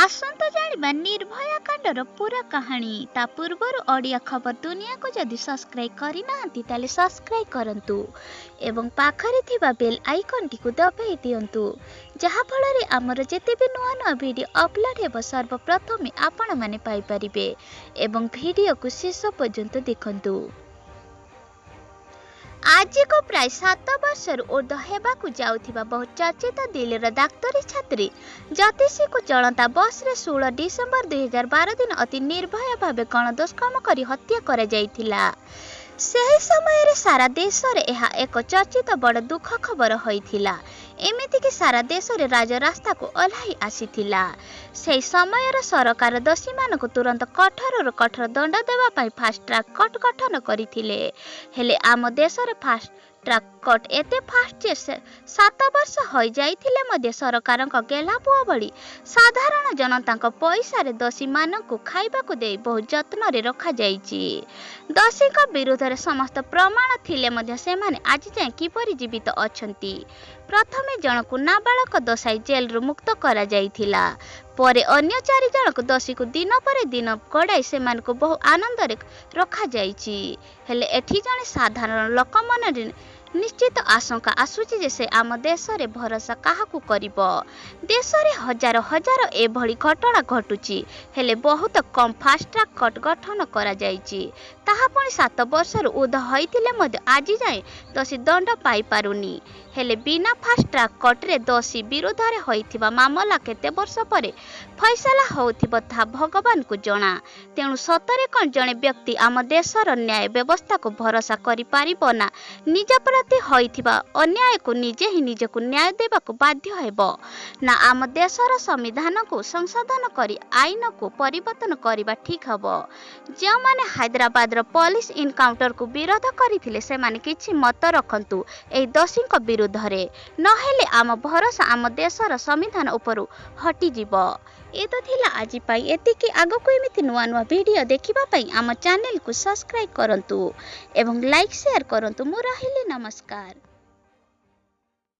ଆସନ୍ତୁ ଜାଣିବା ନିର୍ଭୟା କାଣ୍ଡର ପୁରା କାହାଣୀ। ତା ପୂର୍ବରୁ ଓଡ଼ିଆ ଖବର ଦୁନିଆକୁ ଯଦି ସବସ୍କ୍ରାଇବ୍ କରିନାହାନ୍ତି, ତାହେଲେ ସବସ୍କ୍ରାଇବ୍ କରନ୍ତୁ ଏବଂ ପାଖରେ ଥିବା ବେଲ୍ ଆଇକନ୍ଟିକୁ ଦବାଇ ଦିଅନ୍ତୁ, ଯାହାଫଳରେ ଆମର ଯେତେ ବି ନୂଆ ନୂଆ ଭିଡ଼ିଓ ଅପଲୋଡ଼ ହେବ, ସର୍ବପ୍ରଥମେ ଆପଣମାନେ ପାଇପାରିବେ ଏବଂ ଭିଡ଼ିଓକୁ ଶେଷ ପର୍ଯ୍ୟନ୍ତ ଦେଖନ୍ତୁ। ଆଜିକୁ ପ୍ରାୟ 7 ବର୍ଷରୁ ଉର୍ଦ୍ଧ୍ୱ ହେବାକୁ ଯାଉଥିବା ବହୁ ଚର୍ଚ୍ଚିତ ଦିଲ୍ଲୀର ଡାକ୍ତରୀ ଛାତ୍ରୀ ଜ୍ୟୋତିଶ୍ରୀଙ୍କୁ ଚଳନ୍ତା ବସ୍ରେ 16 ଡିସେମ୍ବର 2012 ଦିନ ଅତି ନିର୍ଭୟ ଭାବେ ଗଣଦୁଷ୍କର୍ମ କରି ହତ୍ୟା କରାଯାଇଥିଲା। ସେହି ସମୟରେ ସାରା ଦେଶରେ ଏହା ଏକ ଚର୍ଚ୍ଚିତ ବଡ଼ ଦୁଃଖ ଖବର ହୋଇଥିଲା। ଏମିତିକି ସାରା ଦେଶରେ ରାଜରାସ୍ତାକୁ ଓହ୍ଲାଇ ଆସିଥିଲା। ସେହି ସମୟର ସରକାର ଦୋଷୀମାନଙ୍କୁ ତୁରନ୍ତ କଠୋରରୁ କଠୋର ଦଣ୍ଡ ଦେବା ପାଇଁ ଫାଷ୍ଟ ଟ୍ରାକ୍ କୋର୍ଟ ଗଠନ କରିଥିଲେ। ହେଲେ ଆମ ଦେଶରେ ଫାଷ୍ଟ ଟ୍ରାକ୍ କୋର୍ଟ ଏତେ ଫାଷ୍ଟ ଯେ 7 ବର୍ଷ ହୋଇଯାଇଥିଲେ ମଧ୍ୟ ସରକାରଙ୍କ ଗେହ୍ଲା ପୁଅ ଭଳି ସାଧାରଣ ଜନତାଙ୍କ ପଇସାରେ ଦୋଷୀମାନଙ୍କୁ ଖାଇବାକୁ ଦେଇ ବହୁ ଯତ୍ନରେ ରଖାଯାଇଛି। ଦୋଷୀଙ୍କ ବିରୁଦ୍ଧରେ ସମସ୍ତ ପ୍ରମାଣ ଥିଲେ ମଧ୍ୟ ସେମାନେ ଆଜି ଯାଏଁ କିପରି ଜୀବିତ ଅଛନ୍ତି? ପ୍ରଥମେ ଜଣକୁ ନାବାଳକ ଦର୍ଶାଇ ଜେଲରୁ ମୁକ୍ତ କରାଯାଇଥିଲା। ପରେ ଅନ୍ୟ ଚାରି ଜଣକୁ ଦୋଷୀକୁ ଦିନ ପରେ ଦିନ ଗଡ଼ାଇ ସେମାନଙ୍କୁ ବହୁ ଆନନ୍ଦରେ ରଖାଯାଇଛି। ହେଲେ ଏଠି ଜଣେ ସାଧାରଣ ଲୋକ ମନରେ ନିଶ୍ଚିତ ଆଶଙ୍କା ଆସୁଛି ଯେ ସେ ଆମ ଦେଶରେ ଭରସା କାହାକୁ କରିବ? ଦେଶରେ ହଜାର ହଜାର ଏଭଳି ଘଟଣା ଘଟୁଛି, ହେଲେ ବହୁତ କମ୍ ଫାଷ୍ଟ ଟ୍ରାକ୍ କୋର୍ଟ ଗଠନ କରାଯାଇଛି। ତାହା ପୁଣି 7 ବର୍ଷରୁ ଉର୍ଦ୍ଧ୍ୱ ହୋଇଥିଲେ ମଧ୍ୟ ଆଜି ଯାଏଁ ଦୋଷୀ ଦଣ୍ଡ ପାଇପାରୁନି। ହେଲେ ବିନା ଫାଷ୍ଟ ଟ୍ରାକ୍ କୋର୍ଟରେ ଦୋଷୀ ବିରୁଦ୍ଧରେ ହୋଇଥିବା ମାମଲା କେତେ ବର୍ଷ ପରେ ଫଇସଲା ହେଉଥିବ, ତାହା ଭଗବାନଙ୍କୁ ଜଣା। ତେଣୁ ସତରେ କ'ଣ ଜଣେ ବ୍ୟକ୍ତି ଆମ ଦେଶର ନ୍ୟାୟ ବ୍ୟବସ୍ଥାକୁ ଭରସା କରିପାରିବ, ନା ନିଜ ପ୍ରତି ହୋଇଥିବା ଅନ୍ୟାୟକୁ ନିଜେ ହିଁ ନିଜକୁ ନ୍ୟାୟ ଦେବାକୁ ବାଧ୍ୟ ହେବ, ନା ଆମ ଦେଶର ସମ୍ବିଧାନକୁ ସଂଶୋଧନ କରି ଆଇନକୁ ପରିବର୍ତ୍ତନ କରିବା ଠିକ୍ ହେବ? ଯେଉଁମାନେ ହାଇଦ୍ରାବାଦର ପୋଲିସ ଏନକାଉଣ୍ଟରକୁ ବିରୋଧ କରିଥିଲେ, ସେମାନେ କିଛି ମତ ରଖନ୍ତୁ ଏହି ଦୋଷୀଙ୍କ ବିରୁଦ୍ଧରେ। ନହେଲେ ଆମ ଭରସା ଆମ ଦେଶର ସମ୍ବିଧାନ ଉପରୁ ହଟିଯିବ। ଏ ତ ଥିଲା ଆଜି ପାଇଁ ଏତିକି। ଆଗକୁ ଏମିତି ନୂଆ ନୂଆ ଭିଡ଼ିଓ ଦେଖିବା ପାଇଁ ଆମ ଚ୍ୟାନେଲକୁ ସବସ୍କ୍ରାଇବ୍ କରନ୍ତୁ ଏବଂ ଲାଇକ୍, ସେୟାର କରନ୍ତୁ। ମୁଁ ରହିଲି, ନମସ୍କାର।